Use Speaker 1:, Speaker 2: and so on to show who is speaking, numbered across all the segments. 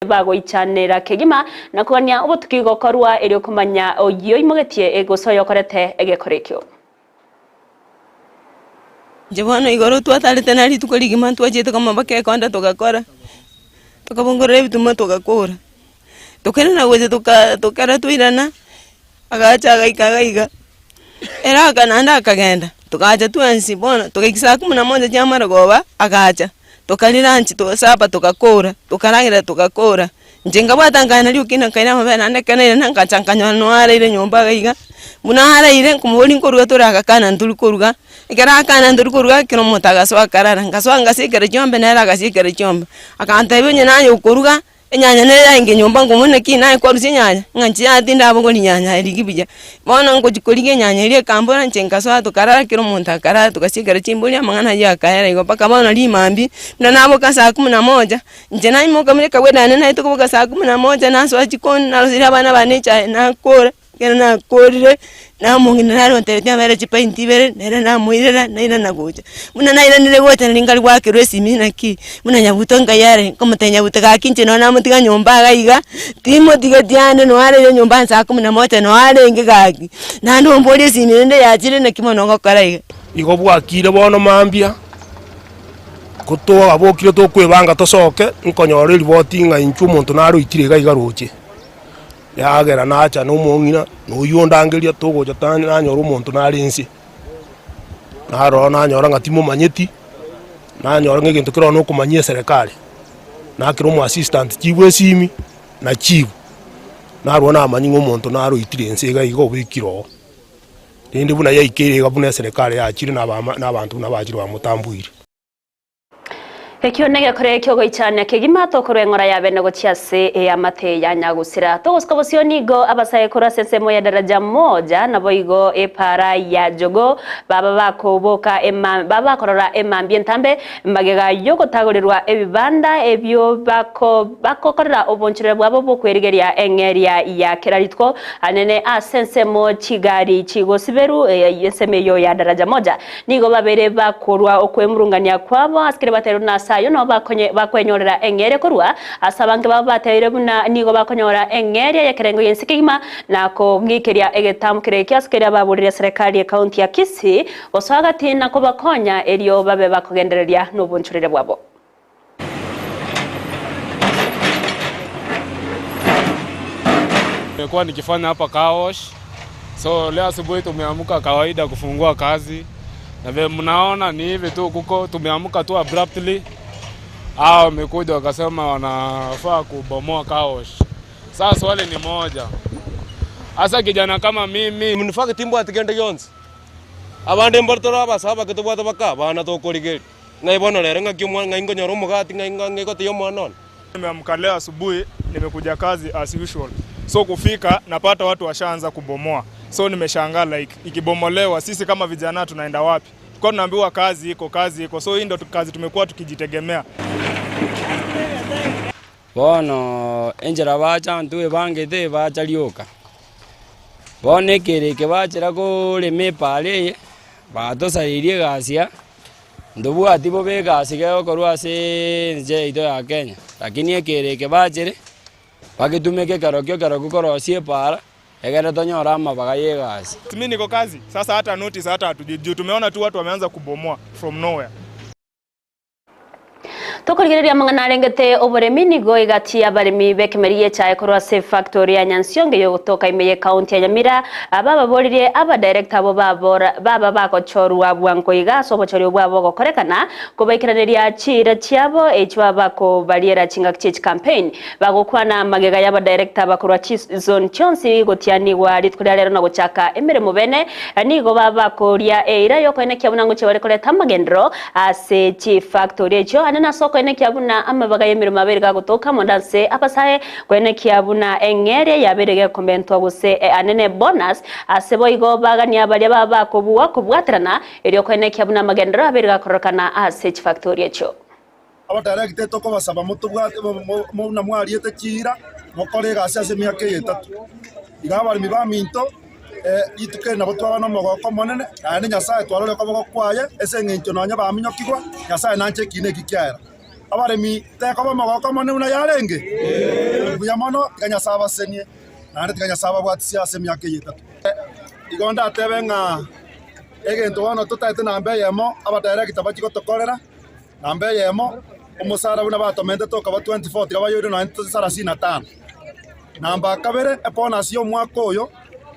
Speaker 1: Bagoichanera kegima na kogania obotuki gokorwa erio komanya oyio oimogetie gose oyokorete egekora ekio.
Speaker 2: Inche bono igoro twatarete na rituko rigima ntwachiete koma mpaka ekonda togakora, tokabongorora ebituma togakora, tokairana gocha toka tokara twairana, agacha agaika iga iga, ere aka naende akagenda, togacha twensi bono togaika saa kumi na moja chia amarogoba, agacha, tokaria lunch supper togakora, tokaragera togakora, inche nkabwata nkaenda rioka nkaira amabere naende ekero nairana nkacha nkanyora noo araire nyomba iga iga, buna araire nkomoboria nkoruga tore agakana ntori koruga, ekero akana ntori koruga ekero omonto agasoa akarara, nkasoa ngasiekera chiombe nere agasiekera chiombe, akantebia onye naye okoruga. Enyanya nere yarenge nyomba ngomwa naki naye kwarusia enyanya, ng'a inche yaya tindabogori nyanya eri rigia buya. Bono ngochia korigia enyanya eria ekambora inche nkasoa tokarara kera omonto akarara togasiekera chimbori amang'ana aywo akaera igo mpaka bono rimambia, buna naboka saa kumi na moja, inche naimoka buna ekawaida yane naye tokoboka saa kumi na moja nasoa chikoni naroseria abana bane echae nakora. Ekero nakorire, namong'ina nare ontebetie ambere chipainti ibere, nere namoirera, nairana gocha. Buna nairanire gocha nari nkare goakerwa esimi naki, buna nyabuto nkai are, nkomotebia nyabuto gaki inche nonye namotiga nyomba iga iga, timotigeti ande noo areire nyomba saa kumi na moja noo arenge gaki, naende omborie esimi rende yachire naki bono ngokora iga.
Speaker 3: Igo bwakire bono mambia, ko twabokire tokwebanga tosoke, nkonyora eriboti ng'a inchuo omonto naroitire iga iga roche. Yagera nacha nomong'ina, na oyio ondangeria togocha nanyora omonto nare inse. Narora nanyora ng'a timomanyeti, nanyora ng'a egento kere ororo nokomanyia eserekari. Nakera omo assistant chief esimi, na chief, narwa namanyia ng'a omonto naroitire inse iga iga obekire oo. Rende buna yaikeire iga buna eserekari yachire na abama na abanto buna bachire bamotamboire.
Speaker 1: Ekio negekore ki'ogoichania kegima tokorwa eng'ora ya bene gochia ase eamate ya nyagusira. Togosuka bosio nigo abasae korwa ase ensemo ya daraja moja naboigo epaara ya jogoo baba bakoboka ema baba bakorora emambia entambe magega y'ogotagorerwa ebibanda ebio bako bagokorera obonchorero bwabo bw'okwerigeria eng'eria ya kera rituko anene ase ensemo chigari chigosiberu ensemo eyio ya daraja moja. Nigo babere bakorua okwemurungania kwabo ase keria bateirwe nase ayio nabo bakonye bakwenyorera eng'eria korwa ase abange babo bateire buna nigo bakonyora eng'eria y'ekerengo y'ense kegima na kogikeria egetambo keria ekio ase keria baboririe serikali y'ekaunti ya Kisii gosoa gati na kobakonya erio babe bakogendereria nobonchorere bwabo.
Speaker 4: Nimekuwa nikifanya hapa car wash. So leo asubuhi tumeamka kawaida kufungua kazi na vile mnaona ni hivi tu kuko tumeamka tu abruptly. Hao wamekuja wakasema wanafaa kubomoa car wash. Sasa swali ni moja, hasa kijana kama mimi
Speaker 5: In fact timbwati kende gionsi, abande mbare tore abasae abake tobwate baka abana tokorigereria. Ng'ai bono rero ng'aki omwana ng'ai nkonyora omogati ng'ai ng'a ng'ai omwana one?
Speaker 6: Nimeamka leo asubuhi nimekuja kazi as usual so kufika napata watu washaanza kubomoa so nimeshangaa like ikibomolewa sisi kama vijana tunaenda wapi? Tulikuwa tunaambiwa kazi iko kazi iko so hii ndo kazi tumekuwa tukijitegemea.
Speaker 7: Bono enchera bacha intwe ebangete bacha rioka. Bono ekero eke bachera korema epaara eye, batosaririe egasi aa. Ntobwati bobe egasi gegokorwa ase ense yaito ya Kenya, lakini ekero eke bachere, bagetumeke kerokio kerokio korosia epaara, egere tonyore amabaga ya egasi.
Speaker 6: Mi niko kazi sasa hata notice hata hatujui juu tumeona tu watu wameanza kubomoa from nowhere.
Speaker 1: Tokorigereria amang'ana arengete oboremi nigo egati y'abaremi b'ekemeri gi'echae korwa ase efactori ya Nyansiongo eyogotoka ime y'ecounty ya Nyamira bababoririe abadirector abo babora baba bagochorwa bwango iga ase obochori obwabo bogokorekana kobaikeraneria chiira chiabo echio baba bakobariera chingaki chie chicampaign bagokwana magega y'abadirector bakorwa chizone chionsi gotianigwa rituko ria rero na gochaka emeremo bene nigo baba bakoria eira yokoenekia buna ngochia bare koreta amagenderero Ase chifactori echio ande nase okoenekia buna amabaga y'emeremo abeire gagotoka mono ase abasae, koenekia buna eng'eria yabeire gekomentwa gose eanene bonus, ase boigo bagania baria baba bakobua kobwaterana, erio koenekia buna amagenderero abeire gakororokana ase chifactori echio.
Speaker 8: Abadirector tokobasaba motobwate buna mwariete chiira, mokore egasi ase emiaka eye etato. Iga abaremi baminto, rituko eri nabo twaba nomogoko omonene, naende Nyasae twarorire okoboko kwaye, ase engencho nonya baminyokigwa, Nyasae nanche ekiina eki kiaera. Abaremi tekoba omogoko omonene buna yarenge? Mbuya mono, tiga Nyasae abasenie, naende tiga Nyasae ababwatisie ase emiaka eye etato. Igo ndatebe ng'a egento bono totaete namba eyemo, abadirector bachie gotokorera, namba eyemo, omosara buna batomentete okaba 24 tiga bayoire nonye 35. Namba kabere, ebonus ya omwaka oyo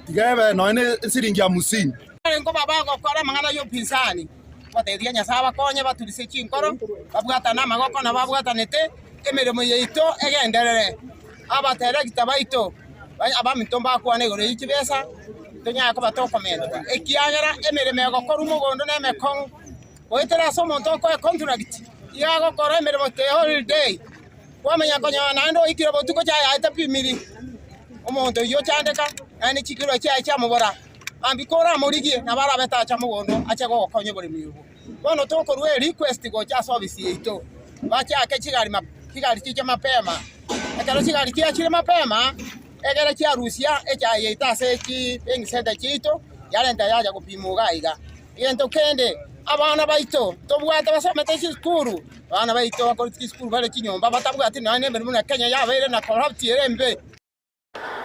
Speaker 8: tiga ebe nonye ne esiringi hamsini.
Speaker 9: Nkoba bagokora amang'ana y'obopinzani, Ngoteebia Nyasae abakonye baturise chinkoro, babwatane amagoko na babwatanete, emeremo yaito egenderere. Abateregita baito, abaminto mbakwane igoro ye chibesa, tonyare koba tokomentwa, ekiagera emeremo egokorwa mogondo nemekong'u. Goetera ase omonto okoa econtract, iga agokora emeremo the whole day, kwamanya konyora naende oikire botuko chiayaete pi miri, omonto oyio ochandeka, naende chikiro chiaye chiamobora. Mambia koramorigie, nabo arabe tacha mogondo ache gogokonya oboremi obwo. Bono tokorua erequest gocha ase ofisi yaito, bachake chigari chigari chiche mapema. Ekero chigari chiachire mapema, egere chiarusia echae yaito ase chi training center chiaito, yarenta yacha gopimwa iga iga. Egento kende, abana baito ntobwate basomete chisukuru, abana baito bakoreti chisukuru bare chinyomba batabwati nonya na emeremo buna Kenya yabeire na corrupt ere embe.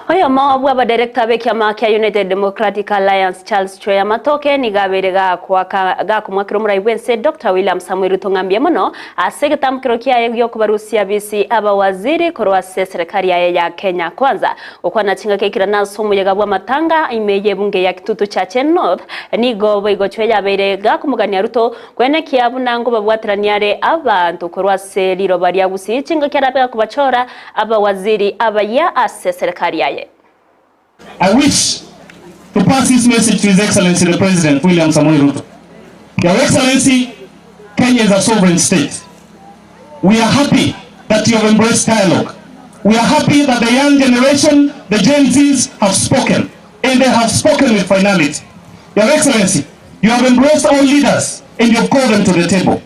Speaker 1: Oyomo bw'abadirector b'ekiama kia United Democratic Alliance Charles Chweya Matoke nigo abeire gakoaka gakomwakera omorai bw'ense Doctor William Samoei Ruto ng'a mbuya mono ase egetamkero kiaye gi'okobarusia bisi abawaziri korwa ase eserekari yaye ya Kenya Kwanza. Gokwana chingaki ekirana ase omoyega bw'amatanga ime y'ebunge ya Kitutu Chache North nigo boigo Chweya abeire gakomogania Ruto kwenekia buna ngobabwaterania are abanto korwa ase riroba ria Gusii chingaki arabe gakobachora Abawaziri abayia ase serikali yaye.
Speaker 10: I wish to pass this message to His Excellency the President William Samoei Ruto. Your Excellency, Kenya is a sovereign state. We are happy that you have embraced dialogue. We are happy that the young generation, the Gen Zs, have spoken, and they have spoken with finality. Your Excellency, you have embraced all leaders and you have called them to the table.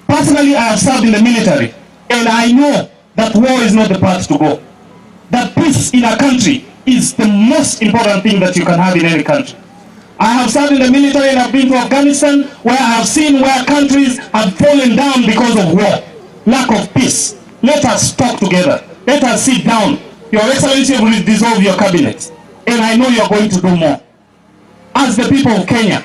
Speaker 10: Personally, I have served in the military and I know that war is not the path to go. That peace in a country is the most important thing that you can have in any country. I have served in the military and I've been to Afghanistan where I have seen where countries have fallen down because of war, lack of peace. Let us talk together. Let us sit down. Your Excellency will dissolve your cabinet. And I know you are going to do more. As the people of Kenya,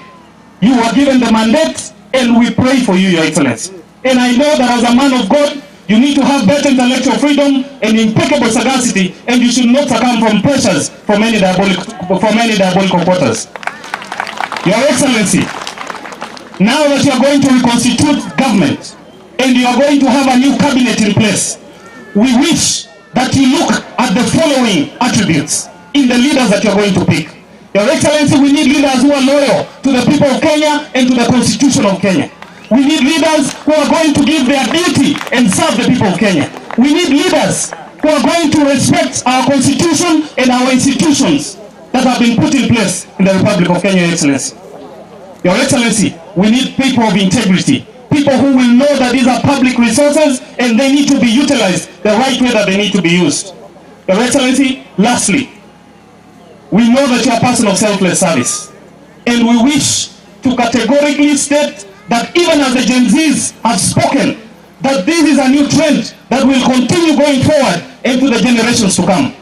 Speaker 10: you were given the mandate and we pray for you, Your Excellency. And I know that as a man of God, you need to have better intellectual freedom and impeccable sagacity, and you should not succumb from pressures from any diabolic, from any diabolical quarters. Your Excellency, now that you are going to reconstitute government and you are going to have a new cabinet in place, we wish that you look at the following attributes in the leaders that you are going to pick. Your Excellency, we need leaders who are loyal to the people of Kenya and to the Constitution of Kenya. We need leaders who are going to give their duty and serve the people of Kenya. We need leaders who are going to respect our Constitution and our institutions that have been put in place in the Republic of Kenya, Your Excellency. Your Excellency, we need people of integrity, people who will know that these are public resources and they need to be utilized the right way that they need to be used. Your Excellency, lastly, we know that you are a person of selfless service and we wish to categorically state that even as the Gen Zs have spoken, that this is a new trend that will continue going forward into the generations to come.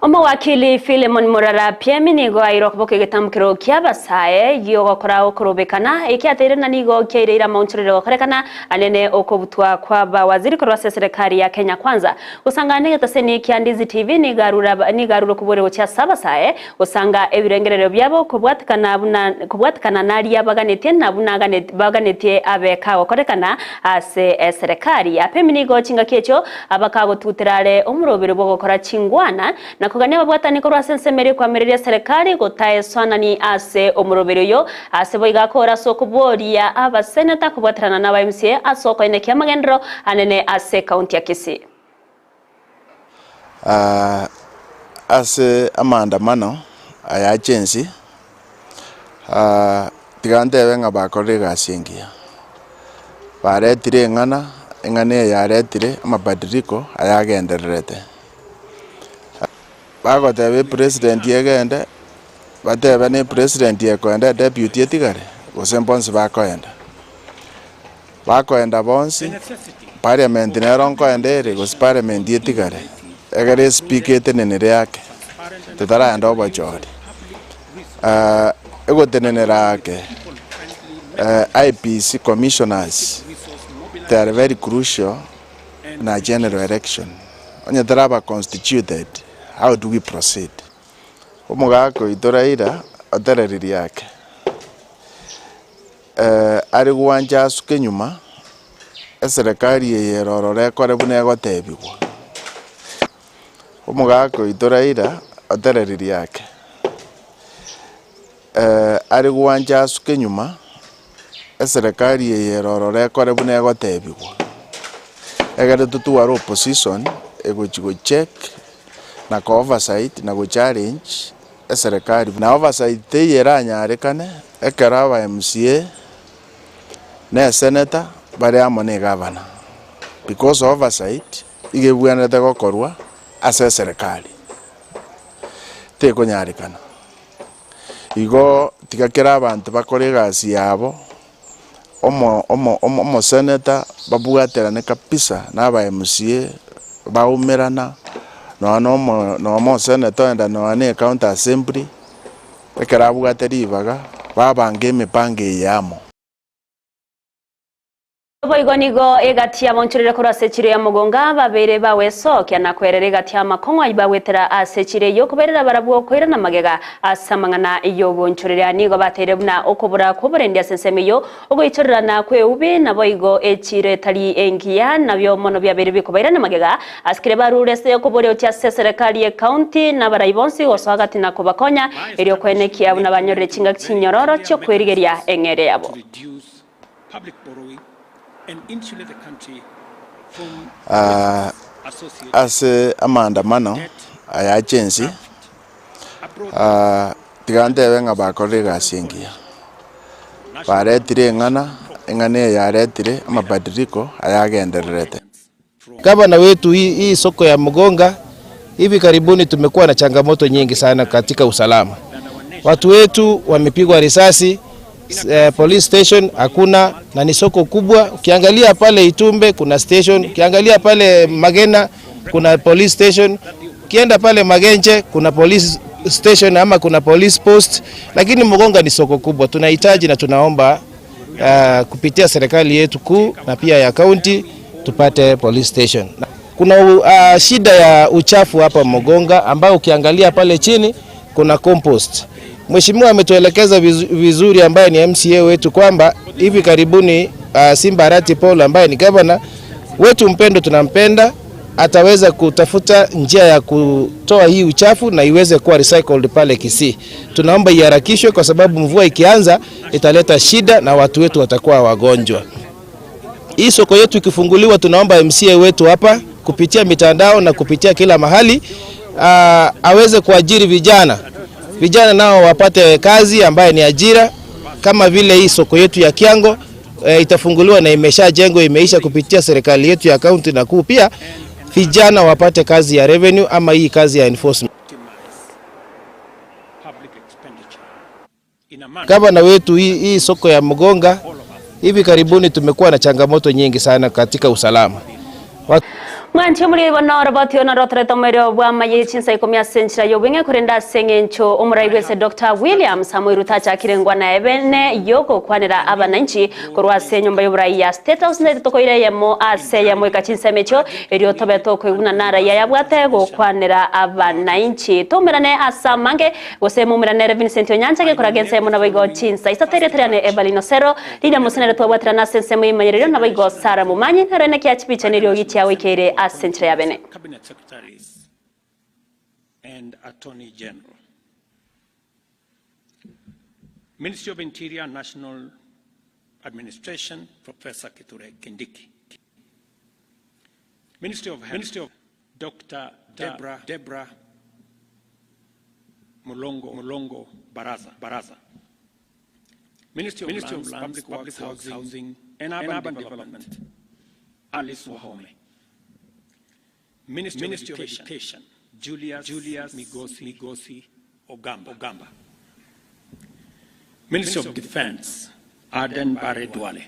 Speaker 1: Omowakili Philemon Murara Piemi nigo aire okoboko egetamokero ki'abasae gi'ogokora okorobekana, ekiateire na nigo kiaireire amaonchorero gokorekana anene okobutwa kw'abawaziri korwa ase eserekari ya Kenya Kwanza. Gosangana negetaseni kia Ndizi TV nigo arure nigo arure okoboria gochia ase abasae gosanga ebirengererio biabo kobwatekana buna kobwatekana naria baganetie na buna baganetie abe kagokorekana ase eserekari. Apemi nigo chingaki echio Abakagotutera are omoroberi bw'ogokora chingwana, na kogania ababwatani korwa ase ensemo eria ekoamereria serikali gotaesoanani ase omoroberi oyo, ase boigo akore ase okoboria abaseneta kobwaterana na aba MCA ase okoenekia amagenderero anene ase ekaunti ya Kisii.
Speaker 11: Ase amaandamano aya agency, tiga ntebe ng'a bakorire egasi engiya. Baretire eng'ana, eng'ana eye yaretire amabadiliko ayagendererete. Bagoteba epresident egende, batebe na epresident ekoenda edeputy etigare, gose mbonsi bakoenda. Bakoenda bonsi, parliament nero nkoenda ere gose parliament etigare, egere espeaker etenenere ake, totaraenda obochori. Egotenenera ake, IEBC commissioners they are very crucial na general election. Onye taraba constituted, how do we proceed? Omogaka oito Raila otereririe ake. Are gwancha asuke nyuma, eserekari eye ere ororo ekore buna egotebigwa. Omogaka oito Raila otereririe ake, are gwancha asuke nyuma, eserekari eye ere ororo ekore buna egotebigwa. Egere totware opposition egochi gocheck na ko oversight na go challenge eserekari na oversight teiyo eranyarekane ekero aba MCA na esenator bare amo na egavana because oversight iga ebwenerete gokorwa ase eserekari, tekonyarekana. Igo tiga kera abanto bakore egasi yabo, omo omo omo omoseneta babwaterane kabisa na aba MCA baumerana, nonya na omo nonya omoseneta oenda nonya na ecounty assembly, ekero abwate ribaga, babanga emipango eye amo.
Speaker 1: Boigo nigo egati y'abaonchorere korwa ase chiro ya mogonga babeire bagwesokia na kwerera egati y'amakong'u ayio bagwetera ase chiro eyio koberera barabwo koirana magega ase amang'ana y'oboonchoreria. Nigo bateire buna okobora kw'oborendi ase ensemo eyio, ogoichorerana kw'eubi, naboigo echiro etari engiya nabio mono biabeire bikobairana magega ase keria barure ase okoboria gochia ase eserekari y'ecounty na abarai bonsi gosoa gati na kobakonya erio koenekia buna banyorire chingaki chinyororo chi'okwerigeria eng'eria yabo.
Speaker 11: Ase amaandamano aya agency, tiga ntebe ng'a bakorire egasi engiya. Baretire eng'ana, eng'ana eye yaretire amabadiliko aya agendererete.
Speaker 12: Gavana wetu hii, hii soko ya Mugonga hivi karibuni tumekuwa na changamoto nyingi sana katika usalama. Watu wetu wamepigwa risasi eh, police station hakuna, na ni soko kubwa. Ukiangalia pale Itumbe kuna station, ukiangalia pale Magena kuna police station, ukienda pale Magenche kuna police station ama kuna police post, lakini Mugonga ni soko kubwa. Tunahitaji na tunaomba uh, kupitia serikali yetu kuu na pia ya kaunti tupate police station. Kuna uh, shida ya uchafu hapa Mugonga ambao ukiangalia pale chini kuna compost. Mheshimiwa ametuelekeza vizuri ambaye ni MCA wetu kwamba hivi karibuni uh, Simba Arati Paul ambaye ni governor wetu mpendo, tunampenda ataweza kutafuta njia ya kutoa hii uchafu na iweze kuwa recycled pale Kisii. Tunaomba iharakishwe kwa sababu mvua ikianza italeta shida na watu wetu watakuwa wagonjwa. Hii soko yetu ikifunguliwa, tunaomba MCA wetu hapa kupitia mitandao na kupitia kila mahali uh, aweze kuajiri vijana, vijana nao wapate kazi ambaye ni ajira, kama vile hii soko yetu ya Kiango e, itafunguliwa na imeshajengwa imeisha kupitia serikali yetu ya kaunti na kuu, pia vijana wapate kazi ya revenue ama hii kazi ya enforcement. Gavana wetu hii, hii soko ya Mugonga hivi karibuni tumekuwa na changamoto nyingi sana katika usalama.
Speaker 1: Mwanche omoriri bono oroboti ono rotorete omoerio bw'amaye chinsa ikomi ase enchera y'obweng'e korende ase eng'encho omorai bw'ense Doctor William Samoei Ruto achakire ngwana ebene y'ogokwanera abananchi korwa ase enyomba y'oborai ya State House naintwe tokoira eyemo ase eyemo goika chinsemo echio erio tobe tokoiguna naraia yabwate gokwanera abananchi. Toumerane ase amange gose moumerane ere Vincent Onyancha gekoraga ensemo naboigo chinsa isato erio teriane Evelyn Osero Riria Musa nere twabwaterana ase ensemo y'emanyererio, naboigo Sara momanyi, nero eneki ya chibicha neriogi chiagoikeire ase enchera ya bene.
Speaker 13: Cabinet Secretaries and Attorney General. Ministry of Interior National Administration, Professor Kithure Kindiki. Ministry of Health, Ministry of Dr. Deborah, Deborah Mulongo, Mulongo Baraza, Baraza. Ministry of Ministry Lands, of Lands, Public, Public Works, Housing, Housing and Urban, and Urban Development, Development, Alice Wahome. Ministry, Ministry of Education, Education Julius, Julius Migosi, Migosi Ogamba. Ogamba. Ministry of Defense, Aden Barre Duale.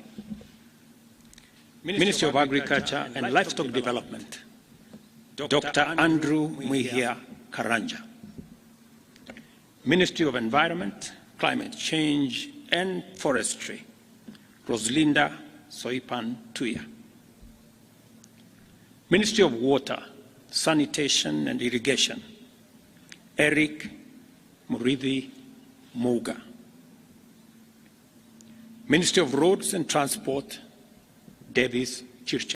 Speaker 13: Ministry of Agriculture and Livestock Development, Dr. Andrew Mwihia Karanja. Ministry of Environment, Climate Change and Forestry, Roslinda Soipan Tuya. Ministry of Water, Sanitation and Irrigation, Eric Murithi Muga. Ministry of Roads and Transport, Davis Chirchir.